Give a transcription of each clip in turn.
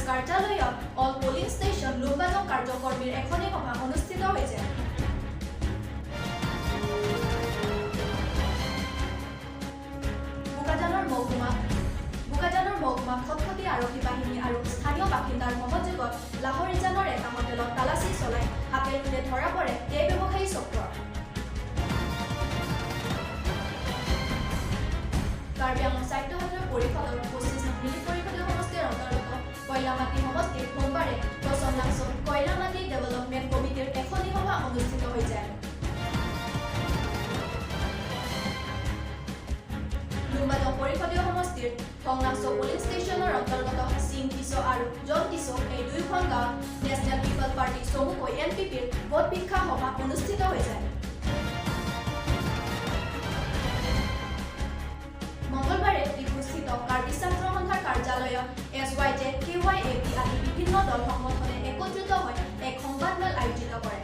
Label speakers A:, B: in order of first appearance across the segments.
A: কাৰ্যালয়ত all polling station Lumbajong কাৰ্যকৰ্মীৰ এখনি সভা অনুষ্ঠিত হৈ যায়। বোকাজানৰ মহকুমা খটখটি আৰক্ষী বাহিনী আৰু স্থানীয় বাসিন্দাৰ সহযোগত লাহৰিজানৰ এটা হোটেলত তালাচী চলাই হাতে লোটে ধৰা পৰে দেহ ব্যৱসায়ী চক্ৰ। কাৰ্বি আংলং স্বায়ত্তশাসিত পৰিষদৰ 25 নং মিলি পৰিষদীয় সমষ্টিৰ অন্তৰ্গত কয়লামাটি সমষ্টিত সোমবাৰে কচমলাংছত কয়লামাটি ডেভেলপমেণ্ট কমিটিৰ এখনি সভা অনুষ্ঠিত হৈ যায়। লুম্বাজং পৰিষদীয় সমষ্টিৰ থংলাংছ' পুলিচ ষ্টেচনৰ অন্তৰ্গত সিং টিছ আৰু জন টিছ এই দুয়োখন গাঁৱত নেশ্যনেল পিপল পাৰ্টি চমুকৈ এনপিপিৰ ভোট ভিক্ষা সভা অনুষ্ঠিত হৈ যায়। মঙলবাৰে ডিফুস্থিত কাৰ্বি ছাত্ৰ সন্থাৰ কাৰ্যালয়ত S Y J, K Y A P আদি বিভিন্ন দল সংগঠনে একত্ৰিত হৈ এক সংবাদমেল আয়োজিত কৰে।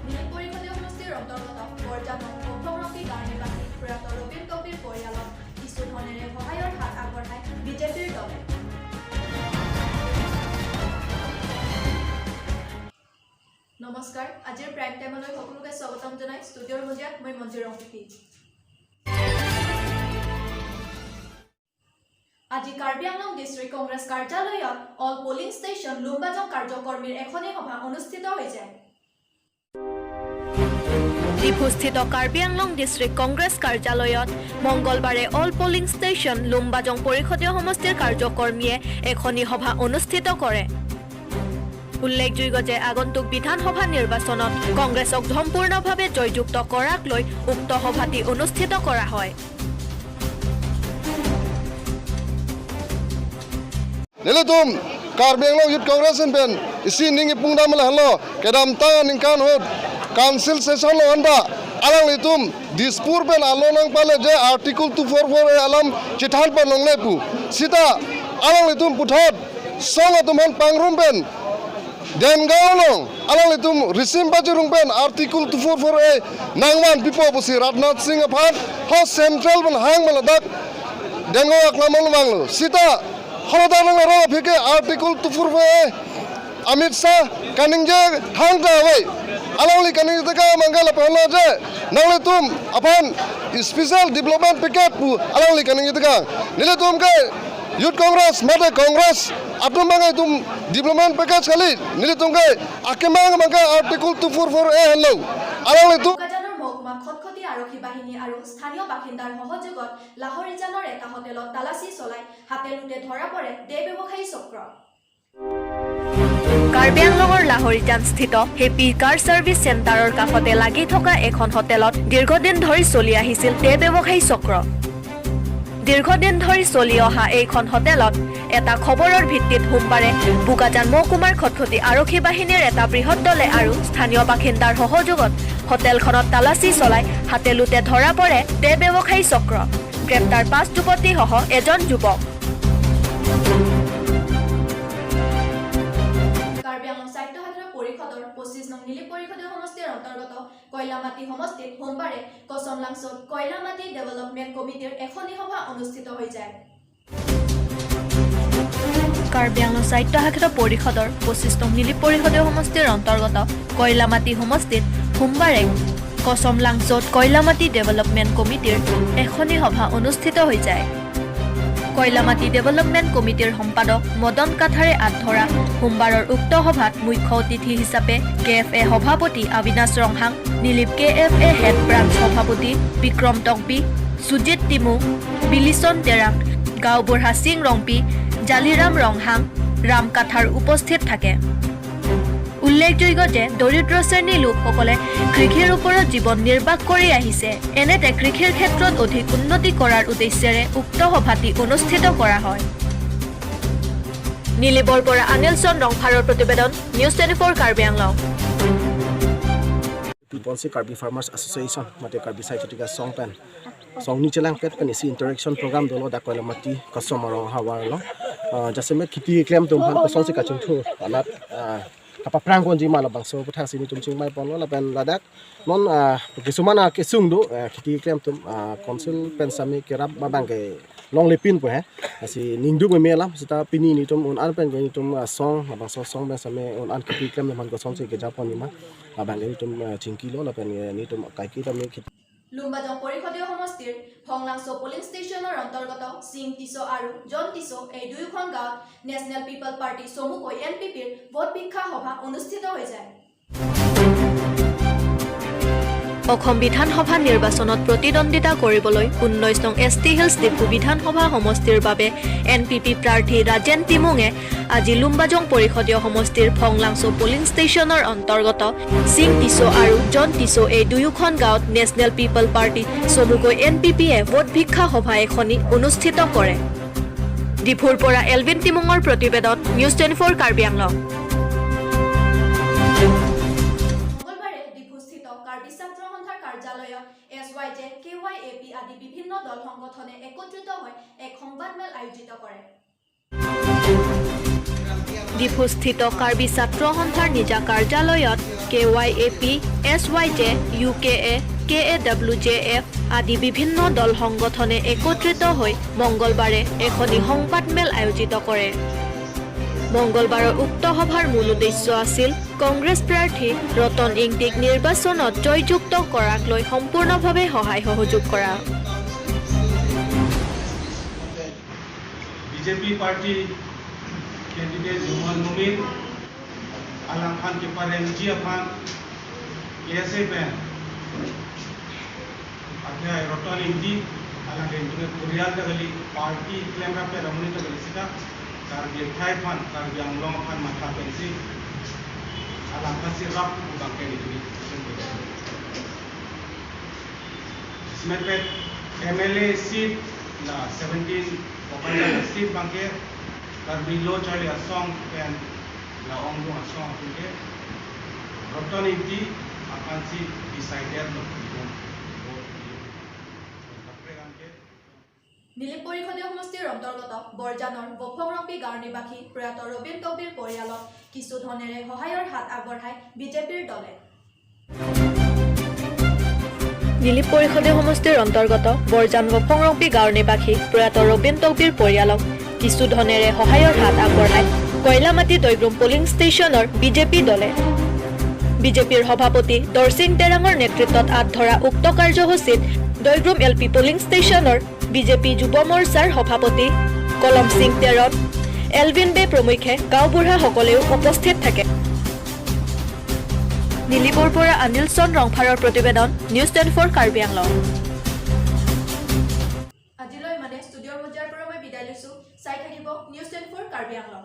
A: নীলিম পৰিষদীয় সমষ্টিৰ অন্তৰ্গত বৰজানৰ অসম গাঁৱৰ নিবাসী প্ৰয়াত ৰবীন টপিৰ পৰিয়ালক কিছু ধনেৰে সহায়ৰ হাত আগবঢ়ায় বিজেপিৰ দলে। নমস্কাৰ, আজিৰ প্ৰাইম টাইমলৈ সকলোকে স্বাগতম জনাই ষ্টুডিঅ'ৰ মজিয়াত মই মঞ্জুৰ ৰংপি। আজি কাৰ্বি আংলং ডিষ্ট্ৰিক্ট কংগ্ৰেছ কাৰ্যালয়ত অল পলিং ষ্টেচন লুম্বাজং কাৰ্যকৰ্মীৰ এখনি সভা অনুষ্ঠিত হৈ যায়।
B: ডিফুস্থিত কাৰ্বি আংলং ডিষ্ট্ৰিক্ট কংগ্ৰেছ কাৰ্যালয়ত মংগলবাৰে অল পলিং ষ্টেচন লুম্বাজং পৰিষদীয় সমষ্টিৰ কাৰ্যকৰ্মীয়ে এখনি সভা অনুষ্ঠিত কৰে। উল্লেখযোগ্য যে আগন্তুক বিধানসভা নিৰ্বাচনত কংগ্ৰেছক সম্পূৰ্ণভাৱে জয়যুক্ত কৰাক লৈ উক্ত সভাটি অনুষ্ঠিত কৰা হয়।
C: Nilitum Karbi Anglong Youth Congress in pen isi ning ipung dam la hello kedam ta ning kan hot council session lo anda alang litum Dispur pen alo nang pale je article 244 e alam chithan pa nong lepu sita alang litum puthot song atum han pangrum pen Dengaon long alang litum risim pachirung pen article 244 e nangman pipo pusi Rajnath Singh aphat ho central ban hang maladak Dengaon aklamon manglo sita holodanong ro phike article 244 e Amit Shah kaning je thang ta wai alang li kaning te ka mangala pahla je nang tum aphan special development package pu alang li kaning te ka nile tum ke Youth Congress mate Congress atum mangai tum development package khali nile tum ke akemang mangka article 244 e hello alang li tum
A: বোকাজানৰ মহকুমা খটখটি আৰক্ষী বাহিনী আৰু স্থানীয় বাসিন্দাৰ সহযোগত লাহৰিজানৰ এটা হোটেলত তালাচী চলাই হাতে লোটে ধৰা পৰে দেহ ব্যৱসায়ী চক্ৰ।
B: কাৰ্বি আংলঙৰ লাহৰিজানস্থিত হেপী কাৰ ছাৰ্ভিচ চেণ্টাৰৰ কাষতে লাগি থকা এখন হোটেলত দীৰ্ঘদিন ধৰি চলি আহিছিল দেহ ব্যৱসায়ী চক্ৰ। দীৰ্ঘদিন ধৰি চলি অহা এইখন হোটেলত এটা খবৰৰ ভিত্তিত সোমবাৰে বোকাজান মহকুমাৰ খটখটি আৰক্ষী বাহিনীৰ এটা বৃহৎ দলে আৰু স্থানীয় বাসিন্দাৰ সহযোগত হোটেলখনত তালাচী চলাই হাতে লোটে ধৰা পৰে দেহ ব্যৱসায়ী চক্ৰ। গ্ৰেপ্তাৰ পাঁচ যুৱতীসহ এজন যুৱক।
A: কাৰ্বি আংলং স্বায়ত্তশাসিত পৰিষদৰ 25 নং নীলি পৰিষদীয় সমষ্টিৰ অন্তৰ্গত কয়লামাটি সমষ্টিত সোমবাৰে কচমলাংছত কয়লামাটি ডেভেলপমেণ্ট কমিটিৰ এখনি সভা অনুষ্ঠিত হৈ যায়।
B: কাৰ্বি আংলং স্বায়ত্তশাসিত পৰিষদৰ 25 নং নীলি পৰিষদীয় সমষ্টিৰ অন্তৰ্গত কয়লামাটি সমষ্টিত সোমবাৰে কচমলাংছত কয়লামাটি ডেভেলপমেণ্ট কমিটিৰ এখনি সভা অনুষ্ঠিত হৈ যায়। কয়লামাটি ডেভেলপমেণ্ট কমিটিৰ সম্পাদক মদন কাথাৰে আঁত ধৰা সোমবাৰৰ উক্ত সভাত মুখ্য অতিথি হিচাপে কে এফ এ সভাপতি Abinash Ronghang, Nilip K F A head branch সভাপতি বিক্ৰম টকবি, সুজিত টিমু, বিলিচন তেৰাং, গাঁওবুঢ়া সিং ৰংপি, জালিৰাম ৰংহাং, ৰাম কাথাৰ উপস্থিত থাকে। উল্লেখযোগ্য যে দৰিদ্ৰ শ্ৰেণীৰ লোকসকলে কৃষিৰ ওপৰত জীৱন নিৰ্বাহ কৰি আহিছে। এনেতে কৃষিৰ ক্ষেত্ৰত অধিক উন্নতি কৰাৰ উদ্দেশ্যেৰে উক্ত সভাটি অনুষ্ঠিত কৰা হয়। নীলিবৰ পৰা অনিলচন ৰংফাৰৰ প্ৰতিবেদন, news 24 Karbi Anglong.
D: People's Karbi Farmers Association mate Karbi sai chutika song pen song ni chelang pet pen isi interaction program dolo da koila mati customer rong hawar lo jase me khiti klem tum han kosong si kachung thu alat kapa prang kon ji ma la bang so putha sini tum ching mai pon lo la pen ladak non kisumana kisung do khiti klem tum council pen sami kerap ba bang ke. Long lepin po he asi ningdu me melam sita pini ni tum un an pen ni tum song abang so song be same un an khiti klem man ko song se ke japon ni ma abang ni tum chingki lo la pen ni tum kai ki tum
A: Lumbajong পৰিষদীয় সমষ্টিৰ ভংলাংছ polling ষ্টেচনৰ অন্তৰ্গত সিং টিছ আৰু জন টিছ এই দুয়োখন গাঁৱত national পিপল party চমুকৈ N P পিৰ ভোট ভিক্ষা সভা অনুষ্ঠিত হৈ যায়।
B: অসম বিধানসভা নিৰ্বাচনত প্ৰতিদ্বন্দ্বিতা কৰিবলৈ 19 নং এছ টি হিলছ ডিফু বিধানসভা সমষ্টিৰ বাবে এন পি পি প্ৰাৰ্থী ৰাজেন তিমুঙে আজি লুম্বাজং পৰিষদীয় সমষ্টিৰ ভংলাংছ পলিং ষ্টেচনৰ অন্তৰ্গত সিং টিছ আৰু জন টিছ এই দুয়োখন গাঁৱত নেশ্যনেল পিপল পাৰ্টি চমুকৈ এন পি পিয়ে ভোট ভিক্ষা সভা এখনি অনুষ্ঠিত কৰে। ডিফুৰ পৰা এলভিন তিমুঙৰ প্ৰতিবেদন, নিউজ 24 কাৰ্বি আংলং।
A: মঙলবাৰে ডিফুস্থিত কাৰ্বি ছাত্ৰ সন্থাৰ কাৰ্যালয়ত S Y J, K Y A P আদি বিভিন্ন দল সংগঠনে একত্ৰিত হৈ এক সংবাদমেল আয়োজিত কৰে।
B: ডিফুস্থিত কাৰ্বি ছাত্ৰ সন্থাৰ নিজা কাৰ্যালয়ত K Y A P, S Y J, U K A, K A W J F আদি বিভিন্ন দল সংগঠনে একত্ৰিত হৈ মংগলবাৰে এখনি সংবাদমেল আয়োজিত কৰে। মংগলবাৰৰ উক্ত সভাৰ মূল উদ্দেশ্য আছিল কংগ্ৰেছ প্ৰাৰ্থী ৰতন ইংতিক নিৰ্বাচনত জয়যুক্ত কৰাক লৈ সম্পূৰ্ণভাৱে সহায় সহযোগ কৰা।
E: BJP party candidate Juman Mumin, Alang Khan ke Parem G Khan, KSA pen, Akhya Rotan Ingti, Alang ke Kurial tagali party claim ra pe ramuni tagali sita, Karbi Thai Khan, Karbi Anglong Khan Matha pensi, Alang Khan si rap ubang ke ni इसमें पे MLA seat la 17 Kokrajhar seat bangke Karbi lo chali asong pen la ongdong asong apungke Roton Ingti akan si decided lo vote ke।
A: Nilip পৰিষদীয় সমষ্টিৰ অন্তৰ্গত বৰজানৰ বফংৰংপি গাঁৱৰ নিবাসী প্ৰয়াত ৰবীন টকবিৰ পৰিয়ালক কিছু ধনেৰে সহায়ৰ হাত আগবঢ়ায় বিজেপিৰ দলে।
B: নিলিপ পৰিষদীয় সমষ্টিৰ অন্তৰ্গত বৰজান বফংৰংপি গাঁৱৰ নিবাসী প্ৰয়াত ৰবীন টকবিৰ পৰিয়ালক কিছু ধনেৰে সহায়ৰ হাত আগবঢ়ায় কয়লামাটি দৈগ্ৰুম পলিং ষ্টেচনৰ বিজেপি দলে। বিজেপিৰ সভাপতি দৰচিং তেৰাঙৰ নেতৃত্বত আঁত ধৰা উক্ত কাৰ্যসূচীত দৈগ্ৰুম এল পি পলিং ষ্টেচনৰ বিজেপি যুৱ মৰ্চাৰ সভাপতি কলম সিং তেৰণ, এলভিন বে প্ৰমুখ্যে গাঁওবুঢ়াসকলেও উপস্থিত থাকে। নিলিপৰ পৰা অনিল চন ৰংফাৰৰ প্ৰতিবেদন, নিউজ 24 কাৰ্বি আংলং।
A: আজিলৈ মানে ষ্টুডিঅ'ৰ মজিয়াৰ পৰা মই বিদায় লৈছোঁ। চাই থাকিব নিউজ 24 কাৰ্বি আংলং।